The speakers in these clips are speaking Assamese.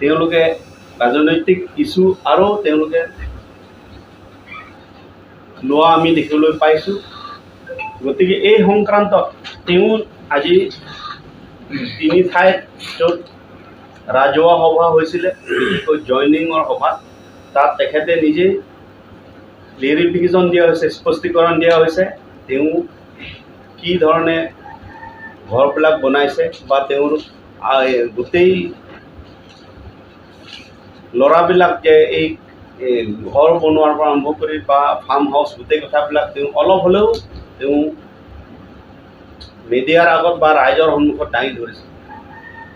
তেওঁলোকে ৰাজনৈতিক ইছ্যু আৰু তেওঁলোকে লোৱা আমি দেখিবলৈ পাইছোঁ। গতিকে এই সংক্ৰান্তত তেওঁ আজি তিনি ঠাইত য'ত ৰাজহুৱা সভা হৈছিলে, বিশেষকৈ জইনিঙৰ সভাত, তাত তেখেতে নিজেই ক্লিয়াৰিফিকেশ্যন দিয়া হৈছে, স্পষ্টীকৰণ দিয়া হৈছে তেওঁ কি ধৰণে ঘৰবিলাক বনাইছে বা তেওঁৰ গোটেই ল'ৰাবিলাক যে এই ঘৰ বনোৱাৰ পৰা আৰম্ভ কৰি বা ফাৰ্ম হাউচ গোটেই কথাবিলাক তেওঁ অলপ হ'লেও তেওঁ মিডিয়াৰ আগত বা ৰাইজৰ সন্মুখত দাঙি ধৰিছে।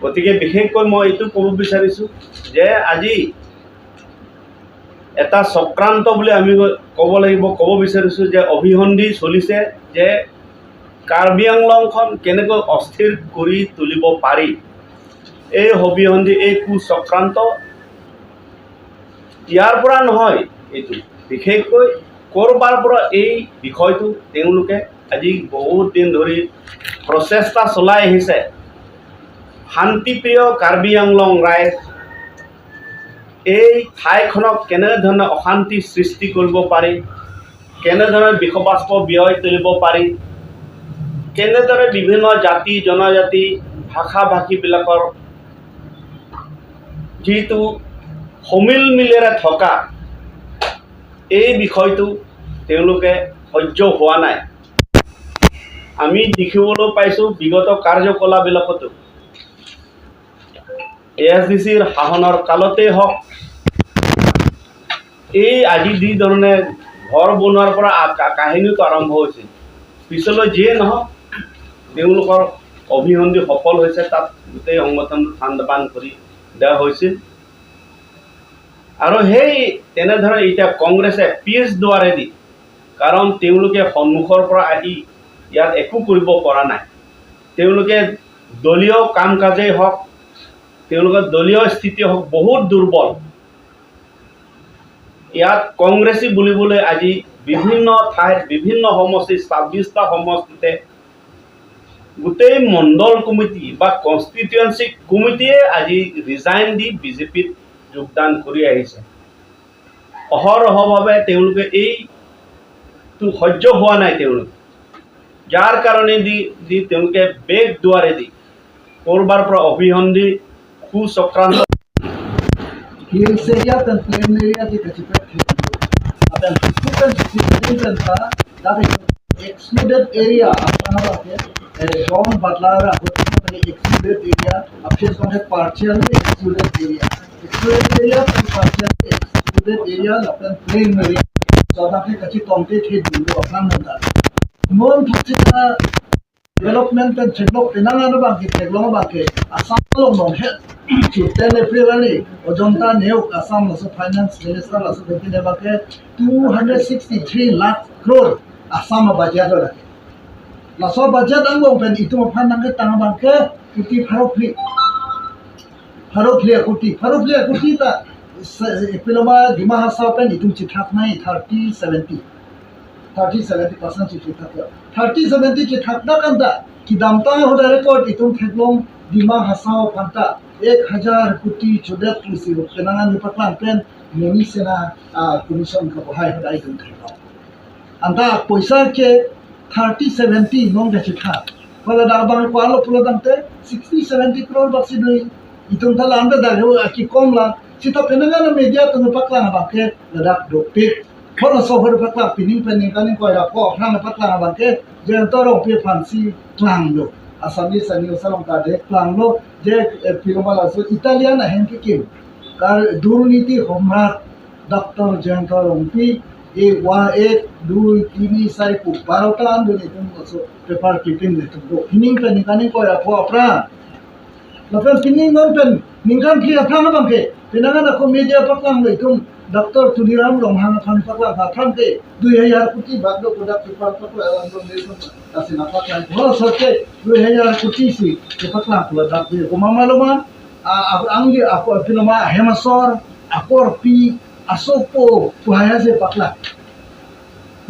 গতিকে বিশেষকৈ মই এইটো ক'ব বিচাৰিছোঁ যে আজি এটা চক্ৰান্ত বুলি আমি ক'ব লাগিব, ক'ব বিচাৰিছোঁ যে অভিসন্ধি চলিছে যে কাৰ্বি আংলংখন কেনেকৈ অস্থিৰ কৰি তুলিব পাৰি। এই অভিসন্ধি, এই কুচক্ৰান্ত ইয়াৰ পৰা নহয়, এইটো বিশেষকৈ ক'ৰবাৰ পৰা এই বিষয়টো তেওঁলোকে আজি বহুত দিন ধৰি প্ৰচেষ্টা চলাই আহিছে। শান্তিপ্ৰিয় কাৰ্বি আংলং ৰাইজ এই ঠাইখনক কেনেধৰণে অশান্তি সৃষ্টি কৰিব পাৰি, কেনেধৰণে বিষবাষ্প বিয়য় তুলিব পাৰি, কেনেদৰে বিভিন্ন জাতি জনজাতি ভাষা ভাষীবিলাকৰ যিটো সমিল মিলেৰে থকা এই বিষয়টো তেওঁলোকে সহ্য হোৱা নাই। আমি দেখিবলৈ পাইছোঁ বিগত কাৰ্যকলাপবিলাকতো এ এছ ডি চিৰ শাসনৰ কালতেই হওক, এই আজি যি ধৰণে ঘৰ বনোৱাৰ পৰা কাহিনীটো আৰম্ভ হৈছিল, পিছলৈ যিয়ে নহওক তেওঁলোকৰ অভিসন্ধি সফল হৈছে, তাত গোটেই সংগঠনটো ঠাণ্ডা পান কৰি দিয়া হৈছিল। আৰু সেই তেনেধৰণে এতিয়া কংগ্ৰেছে পিছ দুৱাৰেদি, কাৰণ তেওঁলোকে সন্মুখৰ পৰা আহি ইয়াত একো কৰিব পৰা নাই, তেওঁলোকে দলীয় কাম কাজেই হওক, তেওঁলোকৰ দলীয় স্থিতি হওক বহুত দুৰ্বল। ইয়াত কংগ্ৰেছী বুলিবলৈ আজি বিভিন্ন ঠাইত বিভিন্ন সমষ্টি, 26টা সমষ্টিতে গোটেই মণ্ডল কমিটি বা কনষ্টিটুৱেঞ্চি কমিটিয়ে আজি ৰিজাইন দি বিজেপিত যোগদান কৰি আহিছে। অহৰহভাৱে তেওঁলোকে এইটো সহ্য হোৱা নাই তেওঁলোক, যাৰ কাৰণে দি দি তেওঁলোকে বেগ দুৱাৰেদি ক'ৰবাৰ পৰা অভিসন্ধি সুচক্ৰান্ত Hills area and plain area di kacipet dan itu kan ta that excluded area আপনারা আছে zone badlar excluded area option zone partially excluded area, excluded area partially excluded area আপনার plain area so আপনি কাছে কমপ্লিট he দিলো আপনার নটা মন থাকছে development and develop pinangano bangke teglong bangke Assam long nong he 10 April ani Ajanta Neog Assam laso finance minister laso dekine bangke 263 lakh crore Assam budget rakhe laso budget anggong pen itu phan nangke tang bangke kuti farokli farokli kuti farokli kuti ta April ma Dima Hasao pen itu chithak nai 30 70 30-70% chi thak 30-70 chi thak na kanda ki damta hoda record itum theklong Dima Hasao phanta 1000 কোটি চুdet তুলsi penangan ni patlang pen moni sena commission ka bohai hoda itum theklong anda পয়সা কে 30-70 nong ga chi thak pala da bang ko alo pula damte 60-70 crore baksi dui itum thala anda da ki kom la sita penangan media tu patlang ba ke ladak dopik เพราะเราโซ่พระกลับปีนี้เป็นการนี้ก่อยเราก็ออกนั่งพักลางบังเกเจนตัวเราเพียพันซีกลางโลอาสามีสามีอุสลองตาเด็กกลางโลเจพิรมาลาสุอิตาเลียนเฮนกิกิมকার দুর্নীতি সম্রাট ডক্টর জয়ন্ত রংপি এই ওয়া 1 2 3 4 12টা আন্দোলন পেপার ক্লিপিং হিনিং পেন নিকানি কয় রাখো আপনার Lapan pining non pen ningkan ki apang bang ke pinangan ako media paklang lo itum Dr. Tuliram long hang phan paklang ha phan ke 2000 কোটি বাগdo product paper paklang andon ne asi na paklang ho sote 2000 কোটি si ke paklang pula dak de kumamaluma anggi ako pinama hemasor akor pi asopo puhaya se paklang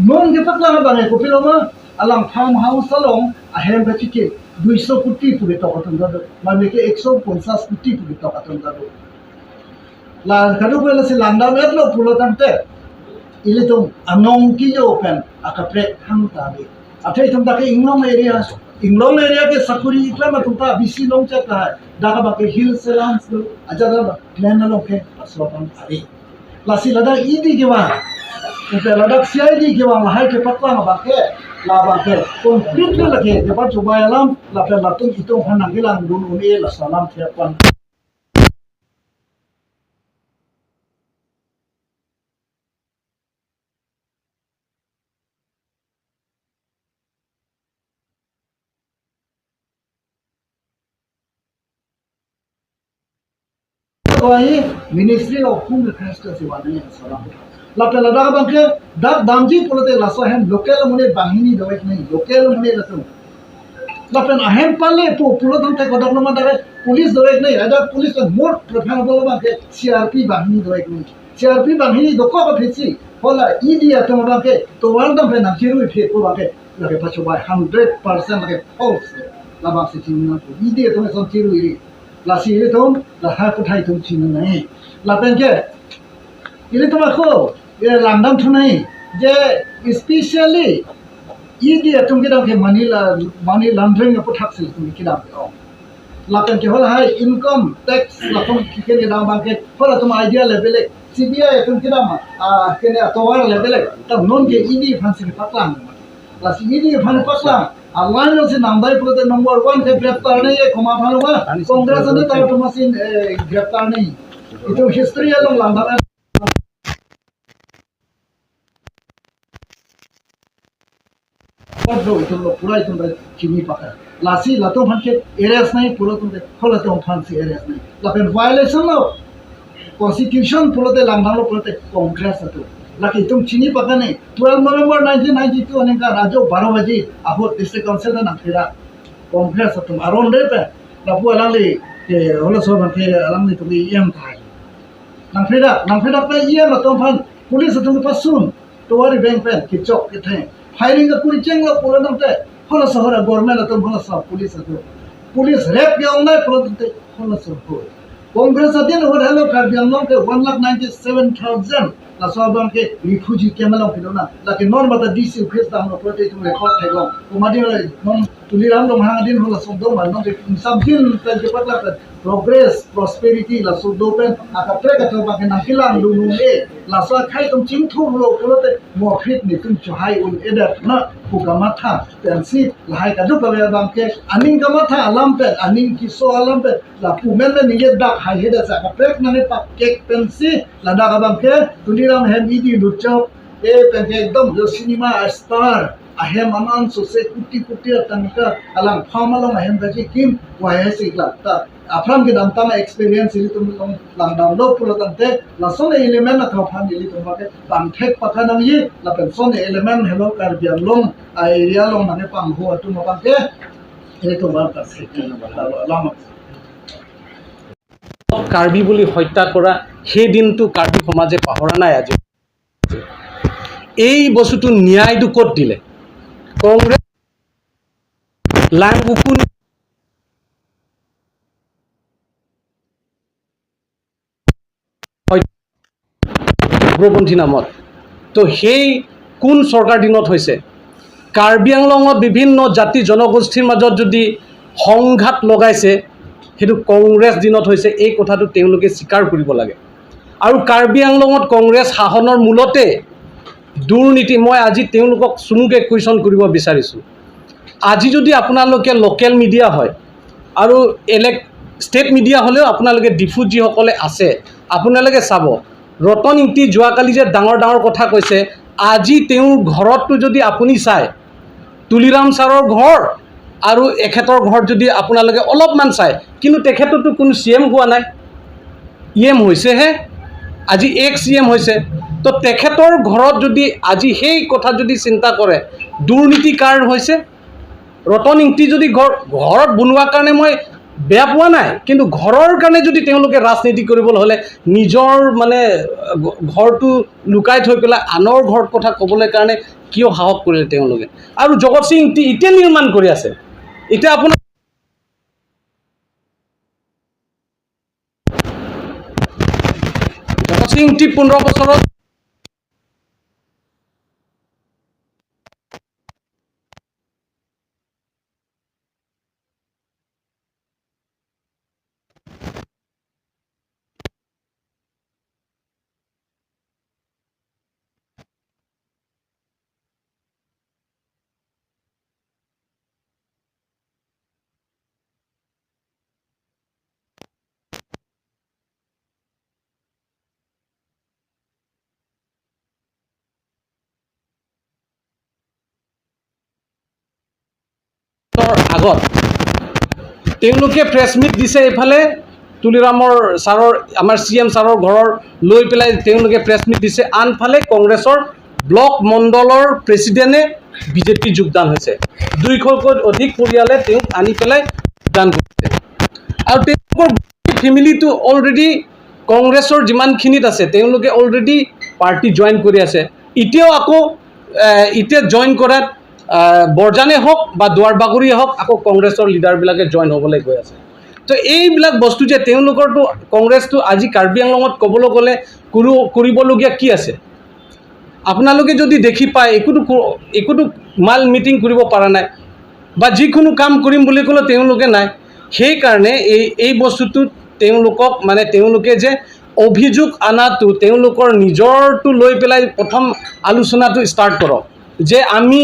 non ke paklang bang ko pinama alang farm house along ahem bachike 200 কোটি পুরে টাকা তন্দাদো মানে কি 150 কোটি পুরে টাকা তন্দাদো। La kadu ko la si langdam etlo pulotante ilitum anong ki yo pen akapre hang tabi athe itum dake inglong area ke sakuri ikla ma tumta bisi long chat la daga ba ke hill selam aja da plan lo ke aswapan ari lasi lada idi ke wa upe lada CID ke wa lahai ke patla ba ke la ba ke completely la ke de ba chuba alam la pe la tum itum hanang gilang dun uni la salam thiapan. Ministry of Home Affairs salam la pe la da bang ke dak damji polote la so hem local mone bahini dawek nahi local mone la so la pen ahem pale po pulot te kodok no ma da police dawek nahi ada police more preferable bang ke CRP bahini dawek nahi CRP bahini dokko ka phichi hola ED atom bang ke to war dam pe nachiru phe ko bang ke la ke pacho by 100% la ke false la bang se chin na ED atom son chiru iri la si ile tom la ha ko thai tom chin nahi la pen ke ile tom ko ye langdam thu nahi je especially ED atom ke dam ke money laundering ko thak sil tum ki dam o la pen ke hol hai income tax la tom ki ke dam bang ke hol tom idea level CBI atom ki dam a ke ne atowar level ta non ke ED fancy ke patlang la si ED fan patlang Allah se namdai polote number 1 ke গ্রেফতার নেই ক্ষমা ভালো বা কংগ্রেস ने তার তোমাসিন গ্রেফতার নেই ইতো হিস্ট্রি এলং লান্দানা পড়ো ইতো পুরা ইতো চিনি পাকা লাসি লাতো ফানকে এরেস নাই পুরো তুমি হলে তো ফানসি এরেস নাই লাপেন ভায়োলেশন লো কনস্টিটিউশন পুরোতে লান্দানো পুরোতে কংগ্রেস আতো laki tum chini pakane 12 November 1992 aneka rajo 12 baji aho district council na nangkhira Congress atum aron re pe lapu alang le ke holo so ban ke alang ni tum em thai nangkhira pe em atum phan police atum pasun towari bank pe ki chok ke the firing ka kuri cheng lo pura nang te holo so hora government atum holo so police atum police rap ke ong nai pura te holo so ho Congress adin hor hello Karbi Anglong ke 1,97,000 la so bang ke refugee camp long philo na la ke non bata DC office da hamno prote tum record thaklong kumadi non tuliram long hang din hola so do man non ke samjin pen ke patla pen progress prosperity la so do pen aka pre ka to ba ke nakilang lu e la so khai tum ching thu lo polote mo khit ni tum chhai un eda na pukamatha pen si la hai ka du pa bang ke aning kamatha alam pen aning ki so alam pen la pumen le ni dak hai heda sa ka prek na ne pa kek pen si la da ka bang ke tuliram hem idi lucho e pen ke ekdom jo cinema star ahem aman so se kuti kuti tangka alang phamalong ahem gaji kim wa he si la ta afram ke dam tama experience ili tum long lang dam lo pulo tante la son element na thophan ili tum ba ke pang thek pakhanang yi la pen son element hello Karbi Anglong area long mane pang ho atum bang ke ele tum ba ta se lama Karbi বুলি হত্যা কৰা সেই দিনটো কাৰ্বি সমাজে পাহৰা নাই। আজি এই বস্তুটো ন্যায়টো ক'ত দিলে? কংগ্ৰেছ লাং উকুন উগ্ৰপন্থী নামত তো সেই কোন চৰকাৰ দিনত হৈছে? কাৰ্বি আংলঙত বিভিন্ন জাতি জনগোষ্ঠীৰ মাজত যদি সংঘাত লগাইছে সেইটো কংগ্ৰেছ দিনত হৈছে, এই কথাটো তেওঁলোকে স্বীকাৰ কৰিব লাগে। আৰু কাৰ্বি আংলঙত কংগ্ৰেছ শাসনৰ মূলতে দুৰ্নীতি, মই আজি তেওঁলোকক চমুকে কুৱেশ্যন কৰিব বিচাৰিছোঁ। আজি যদি আপোনালোকে লোকেল মিডিয়া হয় আৰু ষ্টেট মিডিয়া হ'লেও আপোনালোকে ডিফুত যিসকলে আছে আপোনালোকে চাব, ৰতন ইংতি যোৱাকালি যে ডাঙৰ ডাঙৰ কথা কৈছে, আজি তেওঁৰ ঘৰতটো যদি আপুনি চায়, তুলিৰাম ছাৰৰ ঘৰ আৰু এখেতৰ ঘৰত যদি আপোনালোকে অলপমান চায়, কিন্তু তেখেততো কোনো চি এম হোৱা নাই, ই এম হৈছেহে, আজি এক চি এম হৈছে। তো তেখেতৰ ঘৰত যদি আজি সেই কথা যদি চিন্তা কৰে, দুৰ্নীতি কাৰ হৈছে? ৰতন ইংতি যদি ঘৰত বনোৱাৰ কাৰণে মই বেয়া পোৱা নাই, কিন্তু ঘৰৰ কাৰণে যদি তেওঁলোকে ৰাজনীতি কৰিবলৈ হ'লে নিজৰ মানে ঘৰটো লুকাই থৈ পেলাই আনৰ ঘৰত কথা ক'বলৈ কাৰণে কিয় সাহস কৰিলে তেওঁলোকে? আৰু জগত সিং ইংতি এতিয়া নিৰ্মাণ কৰি আছে। এতিয়া আপোনাৰ ইংতি 15 বছৰত আগত তেওঁলোকে প্ৰেছ মিট দিছে। এইফালে তুলিৰামৰ ছাৰৰ, আমাৰ চি এম ছাৰৰ ঘৰৰ লৈ পেলাই তেওঁলোকে প্ৰেছ মিট দিছে। আনফালে কংগ্ৰেছৰ ব্লক মণ্ডলৰ প্ৰেচিডেণ্টে বিজেপি যোগদান হৈছে। 200তকৈ অধিক পৰিয়ালে তেওঁক আনি পেলাই যোগদান কৰিছে। আৰু তেওঁলোকৰ ফেমিলিটো অলৰেডি কংগ্ৰেছৰ যিমানখিনিত আছে, তেওঁলোকে অলৰেডি পাৰ্টি জইন কৰি আছে। এতিয়াও আকৌ এতিয়া জইন কৰাত বৰজানে হওক বা দুৱাৰবাগৰিয়ে হওক, আকৌ কংগ্ৰেছৰ লিডাৰবিলাকে জইন হ'বলৈ গৈ আছে। তো এইবিলাক বস্তু যে তেওঁলোকৰতো কংগ্ৰেছটো আজি কাৰ্বি আংলঙত ক'বলৈ গ'লে কৰিবলগীয়া কি আছে? আপোনালোকে যদি দেখি পায়, একোতো মাল মিটিং কৰিব পৰা নাই বা যিকোনো কাম কৰিম বুলি ক'লেও তেওঁলোকে নাই। সেইকাৰণে এই বস্তুটোত তেওঁলোকক মানে তেওঁলোকে যে অভিযোগ অনাটো, তেওঁলোকৰ নিজৰটো লৈ পেলাই প্ৰথম আলোচনাটো ষ্টাৰ্ট কৰক যে আমি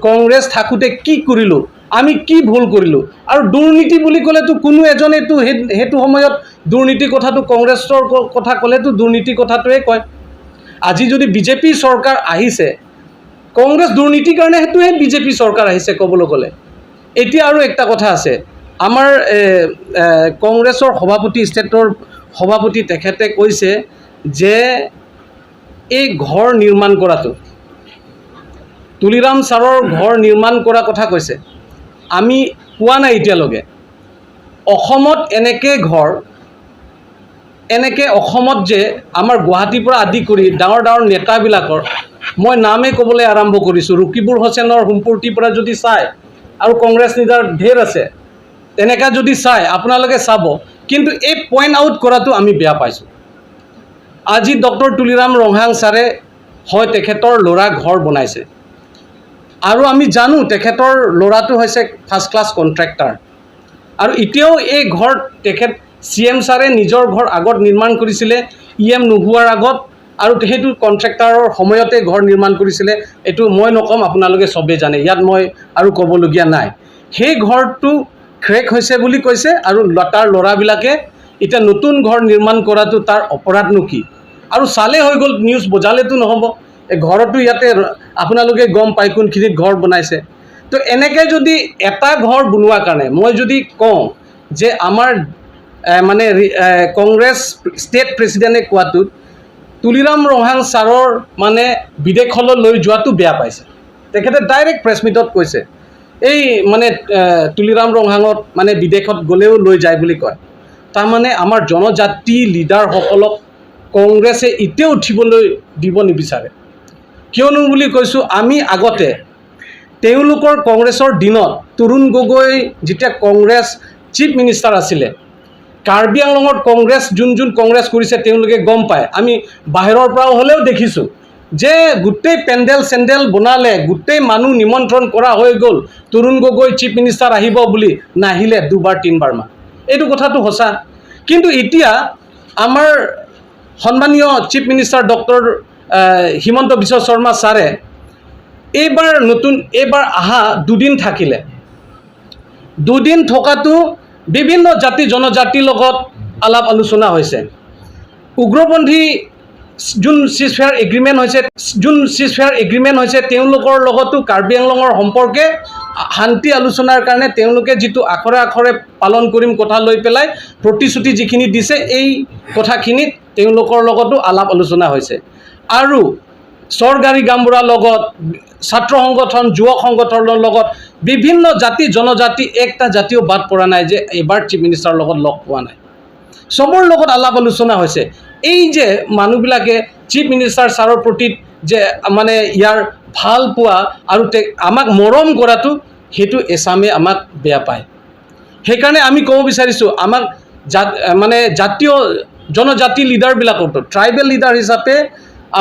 কংগ্ৰেছ থাকোঁতে কি কৰিলোঁ, আমি কি ভুল কৰিলোঁ। আৰু দুৰ্নীতি বুলি ক'লেতো কোনো এজনেতো সেইটো সময়ত দুৰ্নীতিৰ কথাটো, কংগ্ৰেছৰ কথা ক'লেতো দুৰ্নীতিৰ কথাটোৱে কয়। আজি যদি বিজেপি চৰকাৰ আহিছে, কংগ্ৰেছ দুৰ্নীতিৰ কাৰণে সেইটোহে বিজেপি চৰকাৰ আহিছে ক'বলৈ গ'লে। এতিয়া আৰু একটা কথা আছে, আমাৰ এ, এ, কংগ্ৰেছৰ সভাপতি, ষ্টেটৰ সভাপতি তেখেতে কৈছে যে এই ঘৰ নিৰ্মাণ কৰাটো, তুলিৰাম ছাৰৰ ঘৰ নিৰ্মাণ কৰা কথা কৈছে। আমি পোৱা নাই এতিয়ালৈকে অসমত এনেকৈ ঘৰ, এনেকৈ অসমত যে আমাৰ গুৱাহাটীৰ পৰা আদি কৰি ডাঙৰ ডাঙৰ নেতাবিলাকৰ, মই নামেই ক'বলৈ আৰম্ভ কৰিছোঁ, ৰকিবুল হোসেনৰ সম্পত্তিৰ পৰা যদি চায় আৰু কংগ্ৰেছ লিডাৰ ঢেৰ আছে, তেনেকা যদি চায় আপোনালোকে চাব। কিন্তু এই পইণ্ট আউট কৰাটো আমি বেয়া পাইছোঁ। আজি ডক্টৰ তুলিৰাম ৰংহাং ছাৰে হয় তেখেতৰ ল'ৰা ঘৰ বনাইছে আৰু আমি জানো তেখেতৰ ল'ৰাটো হৈছে ফাৰ্ষ্ট ক্লাছ কণ্ট্ৰেক্টাৰ। আৰু এতিয়াও এই ঘৰ তেখেত চি এম ছাৰে নিজৰ ঘৰ আগত নিৰ্মাণ কৰিছিলে, ই এম নোহোৱাৰ আগত, আৰু সেইটো কণ্ট্ৰেক্টাৰৰ সময়তে ঘৰ নিৰ্মাণ কৰিছিলে। এইটো মই নক'ম, আপোনালোকে চবেই জানে, ইয়াত মই আৰু ক'বলগীয়া নাই। সেই ঘৰটো ক্ৰেক হৈছে বুলি কৈছে আৰু তাৰ ল'ৰাবিলাকে এতিয়া নতুন ঘৰ নিৰ্মাণ কৰাটো তাৰ অপৰাধনো কি? আৰু চালে হৈ গ'ল, নিউজ বজালেতো নহ'ব। এই ঘৰতো ইয়াতে আপোনালোকে গম পায় কোনখিনিত ঘৰ বনাইছে। তো এনেকৈ যদি এটা ঘৰ বনোৱাৰ কাৰণে মই যদি কওঁ যে আমাৰ মানে কংগ্ৰেছ ষ্টেট প্ৰেচিডেণ্টে কোৱাটোত তুলিৰাম ৰংহাং ছাৰৰ মানে বিদেশলৈ লৈ যোৱাটো বেয়া পাইছে। তেখেতে ডাইৰেক্ট প্ৰেছ মিটত কৈছে, এই মানে তুলিৰাম ৰংহাঙত মানে বিদেশত গ'লেও লৈ যায় বুলি কয়। তাৰমানে আমাৰ জনজাতি লিডাৰসকলক কংগ্ৰেছে এতিয়াও উঠিবলৈ দিব নিবিচাৰে। কিয়নো বুলি কৈছোঁ, আমি আগতে তেওঁলোকৰ কংগ্ৰেছৰ দিনত তৰুণ গগৈ যেতিয়া কংগ্ৰেছ চিফ মিনিষ্টাৰ আছিলে, কাৰ্বি আংলঙত কংগ্ৰেছ যোন যোন কংগ্ৰেছ কৰিছে তেওঁলোকে গম পায়। আমি বাহিৰৰ পৰাও হ'লেও দেখিছোঁ যে গোটেই পেণ্ডেল চেণ্ডেল বনালে, গোটেই মানুহ নিমন্ত্ৰণ কৰা হৈ গ'ল, তৰুণ গগৈ চিফ মিনিষ্টাৰ আহিব বুলি, নাহিলে দুবাৰ তিনিবাৰমান। এইটো কথাটো সঁচা। কিন্তু এতিয়া আমাৰ সন্মানীয় chief minister doctor Himanta Biswa Sarma ছাৰে এইবাৰ নতুন এইবাৰ অহা দুদিন থাকিলে, দুদিন থকাটো বিভিন্ন জাতি জনজাতিৰ লগত আলাপ আলোচনা হৈছে। উগ্ৰপন্থী যোন চিজফেয়াৰ এগ্ৰিমেণ্ট হৈছে, যোন চিজফেয়াৰ এগ্ৰিমেণ্ট হৈছে, তেওঁলোকৰ লগতো কাৰ্বি আংলঙৰ সম্পৰ্কে শান্তি আলোচনাৰ কাৰণে তেওঁলোকে যিটো আখৰে আখৰে পালন কৰিম কথা লৈ পেলাই প্ৰতিশ্ৰুতি যিখিনি দিছে, এই কথাখিনিত তেওঁলোকৰ লগতো আলাপ আলোচনা হৈছে। আৰু চৰকাৰী গামবুঢ়াৰ লগত, ছাত্ৰ সংগঠন, যুৱক সংগঠনৰ লগত, বিভিন্ন জাতি জনজাতি, একটা জাতিও বাদ পৰা নাই যে এইবাৰ চিফ মিনিষ্টাৰৰ লগত লগ পোৱা নাই। চবৰ লগত আলাপ আলোচনা হৈছে। এই যে মানুহবিলাকে চিফ মিনিষ্টাৰ ছাৰৰ প্ৰতি যে মানে ইয়াৰ ভাল পোৱা আৰু আমাক মৰম কৰাটো, সেইটো এছামে আমাক বেয়া পায়। সেইকাৰণে আমি ক'ব বিচাৰিছোঁ, আমাক মানে জাতীয় জনজাতি লিডাৰবিলাকতো ট্ৰাইবেল লিডাৰ হিচাপে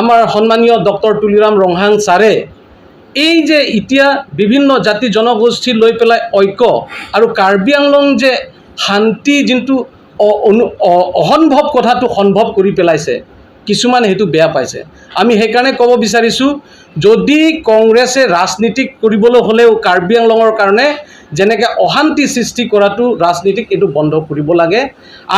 আমাৰ সন্মানীয় ডক্টৰ তুলিৰাম ৰংহাং ছাৰে এই যে এতিয়া বিভিন্ন জাতি জনগোষ্ঠী লৈ পেলাই ঐক্য আৰু কাৰ্বি আংলং যে শান্তি যোনটো অসম্ভৱ কথাটো সম্ভৱ কৰি পেলাইছে, কিছুমান সেইটো বেয়া পাইছে। আমি সেইকাৰণে ক'ব বিচাৰিছোঁ, যদি কংগ্ৰেছে ৰাজনীতি কৰিবলৈ হ'লেও কাৰ্বি আংলঙৰ কাৰণে যেনেকৈ অশান্তি সৃষ্টি কৰাটো ৰাজনীতিক এইটো বন্ধ কৰিব লাগে।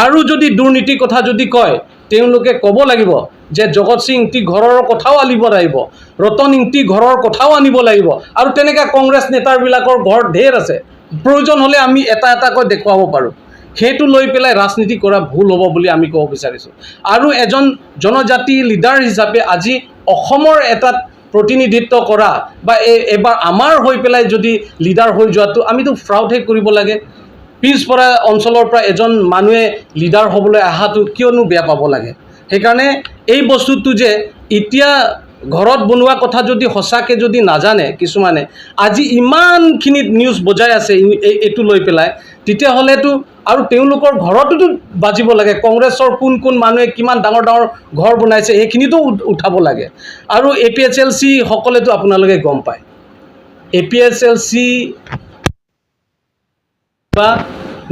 আৰু যদি দুৰ্নীতিৰ কথা যদি কয়, তেওঁলোকে ক'ব লাগিব যে জগত সিং ইংতি ঘৰৰ কথাও আনিব লাগিব, ৰতন ইংতি ঘৰৰ কথাও আনিব লাগিব। আৰু তেনেকৈ কংগ্ৰেছ নেতাবিলাকৰ ঘৰ ঢেৰ আছে, প্ৰয়োজন হ'লে আমি এটা এটাকৈ দেখুৱাব পাৰোঁ। সেইটো লৈ পেলাই ৰাজনীতি কৰা ভুল হ'ব বুলি আমি ক'ব বিচাৰিছোঁ। আৰু এজন জনজাতি লিডাৰ হিচাপে আজি অসমৰ এটাত প্ৰতিনিধিত্ব কৰা বা এইবাৰ আমাৰ হৈ পেলাই যদি লিডাৰ হৈ যোৱাটো আমিতো প্ৰাউডহে কৰিব লাগে। পিছপৰা অঞ্চলৰ পৰা এজন মানুহে লিডাৰ হ'বলৈ অহাটো কিয়নো বেয়া পাব লাগে? সেইকাৰণে এই বস্তুটো যে এতিয়া ঘৰত বনোৱা কথা যদি সঁচাকৈ যদি নাজানে কিছুমানে, আজি ইমানখিনি নিউজ বজাই আছে এইটো লৈ পেলাই, তেতিয়াহ'লেতো আৰু তেওঁলোকৰ ঘৰতোতো বাজিব লাগে। কংগ্ৰেছৰ কোন কোন মানুহে কিমান ডাঙৰ ডাঙৰ ঘৰ বনাইছে সেইখিনিতো উঠাব লাগে। আৰু A P H L C সকলেতো আপোনালোকে গম পায়, A P H L C বা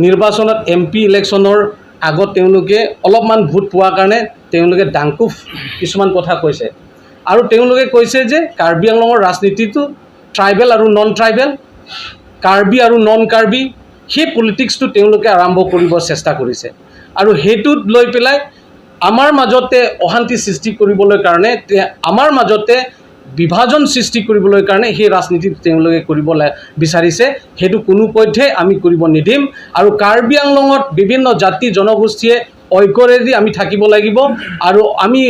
নিৰ্বাচনত এম পি ইলেকশ্যনৰ আগত তেওঁলোকে অলপমান ভোট পোৱাৰ কাৰণে তেওঁলোকে ডাংকুফ কিছুমান কথা কৈছে। আৰু তেওঁলোকে কৈছে যে কাৰ্বি আংলঙৰ ৰাজনীতিটো ট্ৰাইবেল আৰু নন ট্ৰাইবেল, কাৰ্বি আৰু নন কাৰ্বি, সেই পলিটিক্সটো তেওঁলোকে আৰম্ভ কৰিব চেষ্টা কৰিছে। আৰু সেইটোত লৈ পেলাই আমাৰ মাজতে অশান্তি সৃষ্টি কৰিবলৈ কাৰণে, আমাৰ মাজতে বিভাজন সৃষ্টি কৰিবলৈ কাৰণে সেই ৰাজনীতি তেওঁলোকে কৰিব বিচাৰিছে। সেইটো কোনো পধ্যে আমি কৰিব নিদিম। আৰু কাৰ্বি আংলঙত বিভিন্ন জাতি জনগোষ্ঠীয়ে ঐক্যৰেদি আমি থাকিব লাগিব আৰু আমি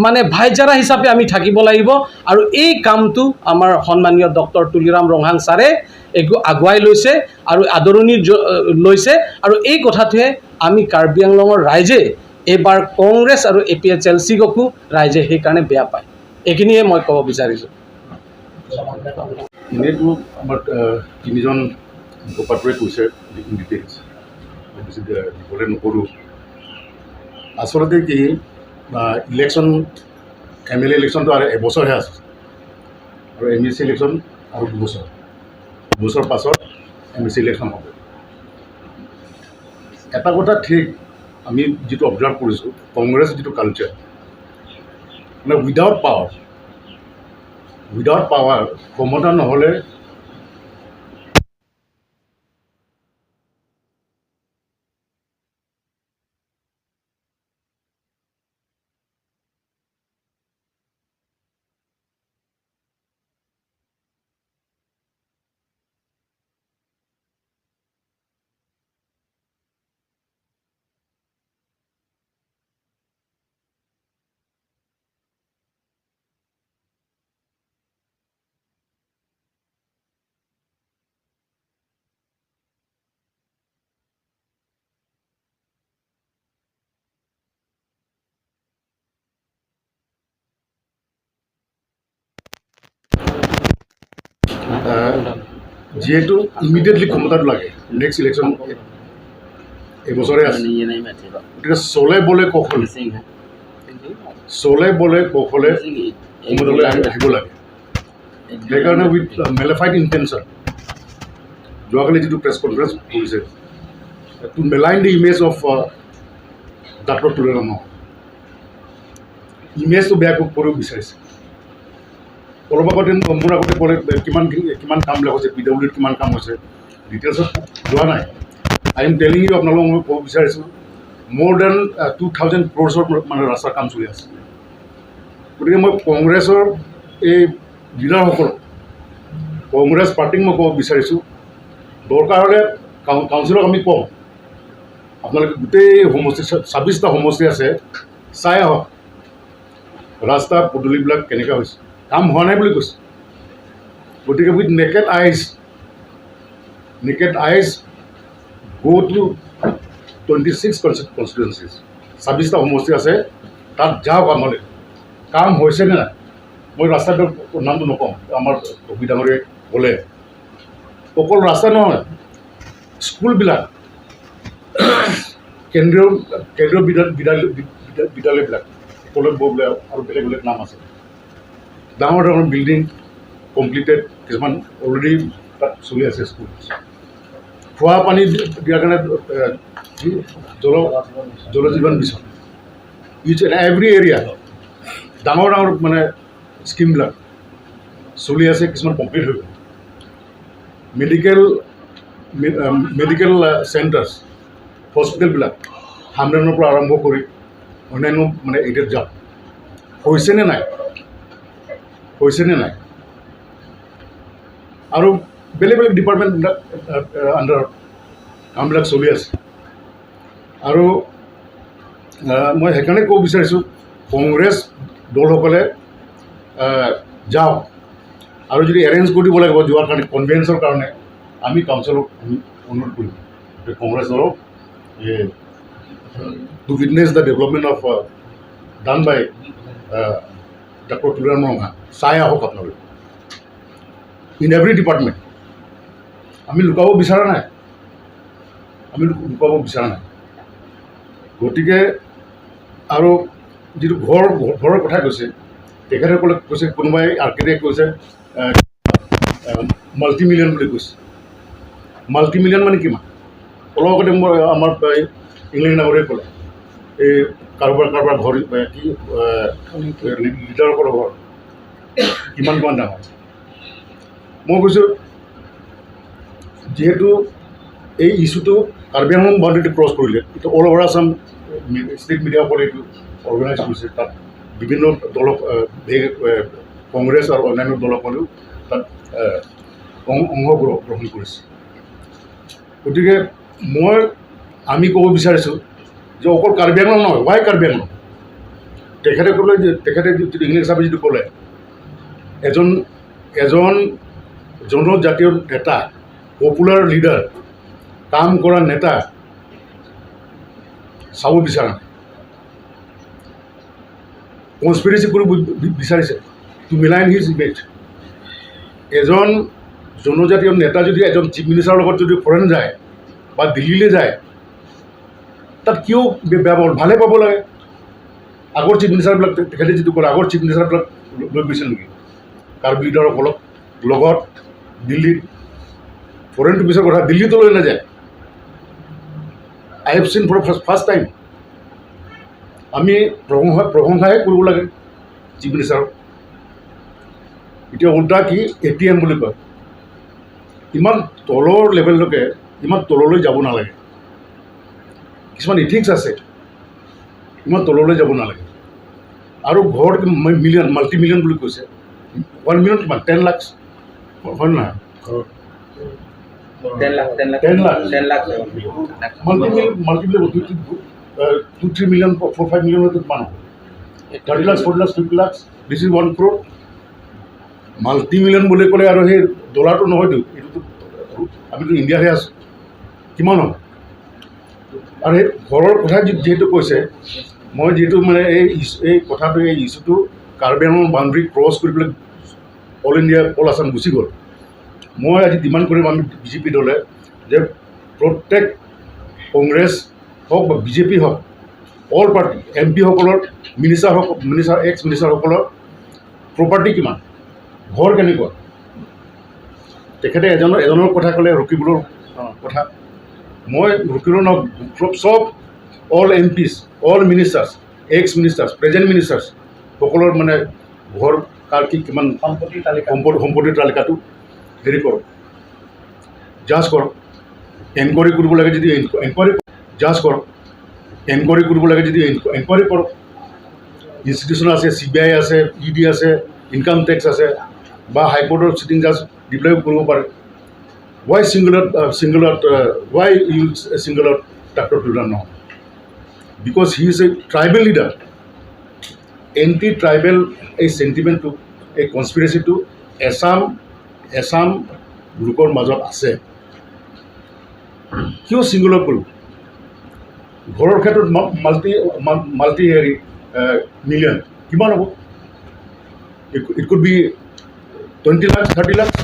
মানে ভাইচাৰা হিচাপে আমি থাকিব লাগিব। আৰু এই কামটো আমাৰ সন্মানীয় ডক্টৰ তুলিৰাম ৰংহাং ছাৰে একো আগুৱাই লৈছে আৰু আদৰণি লৈছে। আৰু এই কথাটোৱে আমি কাৰ্বি আংলঙৰ ৰাইজে এইবাৰ কংগ্ৰেছ আৰু এ পি এইচ এল চিকো ৰাইজে সেইকাৰণে বেয়া পায়। এইখিনিয়ে মই ক'ব বিচাৰিছোঁ। এনেইতো আমাৰ তিনিজন মুখপাত্ৰই কৈছে ইন ডিটেইলছ, বেছি দিবলৈ নকৰোঁ। আচলতে কি, ইলেকশ্যন, এম এল এ ইলেকশ্যনটো আৰু এবছৰহে আছে আৰু এম এ চি ইলেকশ্যন আৰু 2 বছৰ, 2 বছৰ পাছত এম এ চি ইলেকশ্যন হ'ব। এটা কথা ঠিক, আমি যিটো অবজাৰ্ভ কৰিছোঁ, কংগ্ৰেছ যিটো কালচাৰ, মানে উইদাউট পাৱাৰ, ক্ষমতা নহ'লে যিহেতু ইমিডিয়েটলি ক্ষমতাটো লাগে, নেক্সট ইলেকশ্যন এবছৰে আছে, গতিকে চলে বলে কৌশলে ক্ষমতালৈ আহিব লাগে। সেইকাৰণে উইথ মেলাফাইড ইণ্টেনশ্যন যোৱাকালি যিটো প্ৰেছ কনফাৰেঞ্চ কৰিছে to malign the image of Doctor Tuliram, ইমেজটো বেয়া কৰিব বিচাৰিছে। অলপ আগতে মোৰ আগতে ক'লে কিমান কিমান কামবিলাক হৈছে, পি ডাব্লিউ ডিত কিমান কাম হৈছে, ডিটেইলছত যোৱা নাই। I am telling you, আপোনালোকক মই ক'ব বিচাৰিছোঁ, মোৰ then 2000 ক্ৰ'ৰ্ছৰ মানে ৰাস্তাৰ কাম চলি আছে। গতিকে মই কংগ্ৰেছৰ এই লিডাৰসকলক, কংগ্ৰেছ পাৰ্টিক মই ক'ব বিচাৰিছোঁ, দৰকাৰ হ'লে কাউন্সিলক আমি কওঁ, আপোনালোকে গোটেই সমষ্টি, 26টা সমষ্টি আছে, চাই আহক ৰাস্তা পদূলিবিলাক কেনেকুৱা হৈছে। কাম হোৱা নাই বুলি কৈছে। গতিকে with naked eyes go to 26 constituencies, 26টা সমষ্টি আছে, তাত যাওক আমালৈ, কাম হৈছেনে নাই। মই ৰাস্তাটোৰ নামটো নকওঁ, আমাৰ ৰবি ডাঙৰীয়াই ক'লে। অকল ৰাস্তা নহয়, স্কুলবিলাক কেন্দ্ৰীয় বিদ্যালয়বিলাক, কলেজ বোলে আৰু বেলেগ বেলেগ নাম আছে, ডাঙৰ ডাঙৰ বিল্ডিং কমপ্লিটেড, কিছুমান অলৰেডি তাত চলি আছে স্কুল। খোৱা পানী দিয়াৰ কাৰণে কি জল জীৱন mission, each and every area ডাঙৰ ডাঙৰ মানে স্কিমবিলাক চলি আছে, কিছুমান কমপ্লিট হৈ গ'ল। মেডিকেল চেণ্টাৰ্ছ, হস্পিটেলবিলাক হামৰেনৰ পৰা আৰম্ভ কৰি অন্যান্য মানে এৰিয়াত যাওক, হৈছেনে নাই? হৈছেনে নাই? আৰু বেলেগ বেলেগ ডিপাৰ্টমেণ্টবিলাক আণ্ডাৰত কামবিলাক চলি আছে। আৰু মই সেইকাৰণে ক'ব বিচাৰিছোঁ, কংগ্ৰেছ দলসকলে যাওক আৰু যদি এৰেঞ্জ কৰি দিব লাগিব যোৱাৰ কাৰণে, কনভেন্সৰ কাৰণে, আমি কাউন্সিলক আমি অনুৰোধ কৰিম যে কংগ্ৰেছ দলক to witness the development of done by Doctor Tuliram Ronghang. চাই আহক আপোনালোকে ইন এভৰি ডিপাৰ্টমেণ্ট। আমি লুকাব বিচৰা নাই, আমি লুকাব বিচৰা নাই। গতিকে আৰু যিটো ঘৰৰ কথা কৈছে, তেখেতসকলে কৈছে, কোনোবাই আৰ্কিটেক্ট কৈছে, মাল্টি মিলিয়ন বুলি কৈছে। মাল্টি মিলিয়ন মানে কিমান? অলপ আগতে মই আমাৰ এই ইংলেণ্ড নাগৰিকে ক'লে, এই কাৰোবাৰ কাৰোবাৰ ঘৰ, কি লিডাৰসকলৰ ঘৰ কিমান কিমান ডাঙৰ। মই কৈছোঁ, যিহেতু এই ইছ্যুটো কাৰ্বি আংলং বাউণ্ডেৰীটো ক্ৰছ কৰিলে, এইটো অল অভাৰ আছাম ষ্টেট মিডিয়াসকলে এইটো অৰ্গেনাইজ কৰিছে। তাত বিভিন্ন দলক, কংগ্ৰেছ আৰু অন্যান্য দলসকলেও তাত অংশগ্ৰহণ কৰিছে। গতিকে আমি ক'ব বিচাৰিছোঁ যে অকল কাৰ্বি আংলং নহয়, ৱাই কাৰ্বি আংলং? তেখেতে ক'লে যে, তেখেতে যিটো ইংলিছ হিচাপে যিটো ক'লে, এজন এজন জনজাতীয় নেতা, পপুলাৰ লিডাৰ, কাম কৰা নেতা চাব বিচৰা নাই, কনস্পিৰেচি কৰিব বিচাৰিছে টু মেলাইন his image. এজন জনজাতীয় নেতা যদি এজন চিফ মিনিষ্টাৰৰ লগত যদি ফৰেন যায় বা দিল্লীলৈ যায়, তাত কিয় বেয়া পাব? ভালে পাব লাগে। আগৰ চিফ মিনিষ্টাৰবিলাক, তেখেতে যিটো ক'লে, আগৰ চিফ মিনিষ্টাৰবিলাক লৈ গৈছিল নেকি কাৰ্বি লিডাৰসকলক লগত দিল্লীত? ফৰেনটো পিছৰ কথা, দিল্লীতো লৈ নাযায়। I have seen for first time. আমি প্ৰশংসাহে কৰিব লাগে চিফ মিনিষ্টাৰক। এতিয়া উল্টা কি এটিএম বুলি কয়, ইমান তলৰ লেভেললৈকে, ইমান তললৈ যাব নালাগে। কিছুমান ইথিক্স আছে, ইমান তললৈ যাব নালাগে। আৰু ঘৰত মিলিয়ন, মাল্টি মিলিয়ন বুলি কৈছে, 1 মিলিয়ন কিমান? 10 লাখ হয় নহয়? 10 lakh, 10 lakh. 10 lakh. 10 lakh. Multi million, 2, 3 million, 4, 5 million কিমান হ'ব? 30 lakhs, 40 lakhs, 50 lakhs, this is 1 crore. Multi million বুলি ক'লে আৰু সেই ডলাৰটো নহয়তো, এইটোতো আমিতো ইণ্ডিয়াতহে আছোঁ। কিমান হ'ব? আৰু সেই ঘৰৰ কথা যিহেতু কৈছে, মই যিহেতু মানে এই কথাটো, এই ইছ্যুটো কাৰ্বি আংলং বাউণ্ডেৰী ক্ৰছ কৰি পেলাই অল ইণ্ডিয়া, অল আছাম গুচি গ'ল। মই আজি ডিমাণ্ড কৰিম, আমি বিজেপি দলে, যে প্ৰত্যেক কংগ্ৰেছ হওক বা বিজেপি হওক, অল পাৰ্টি এম পিসকলৰ, মিনিষ্টাৰ হওক, মিনিষ্টাৰ, এক্স মিনিষ্টাৰসকলৰ প্ৰপাৰ্টি কিমান, ঘৰ কেনেকুৱা? তেখেতে এজনৰ এজনৰ কথা ক'লে, ৰকিবুলৰ কথা। মই ৰকিবুলৰ নহওক, চব all MPs, all ministers, ex ministers, present ministers সকলৰ মানে ঘৰ কাৰ কি কিমান, সম্পত্তিৰ তালিকা। সম্পত্তিৰ তালিকাটো হেৰি কৰক, জাজ কৰক। এনকুৱাৰী কৰিব লাগে যদি এনকুৱাৰী, জাজ কৰক। এনকুৱাৰী কৰিব লাগে যদি এনকুৱাৰী কৰক। ইনষ্টিটিউশ্যন আছে, চিবিআই আছে, ইডি আছে, ইনকাম টেক্স আছে বা হাইকোৰ্টৰ চিটিং জাজ ডিপ্লয় কৰিব পাৰে। Why you single out Doctor Tuliram নহয়? Because he is a tribal leader. Anti tribal এই চেণ্টিমেণ্টটো, এই কনস্পিৰেচিটো এছাম লোকৰ মাজত আছে। কিয় ছিংগল আউট কৰিব? ঘৰৰ ক্ষেত্ৰত মাল্টি হেৰি মিলিয়ন কিমান হ'ব? It could be 20 lakhs, 30 lakhs.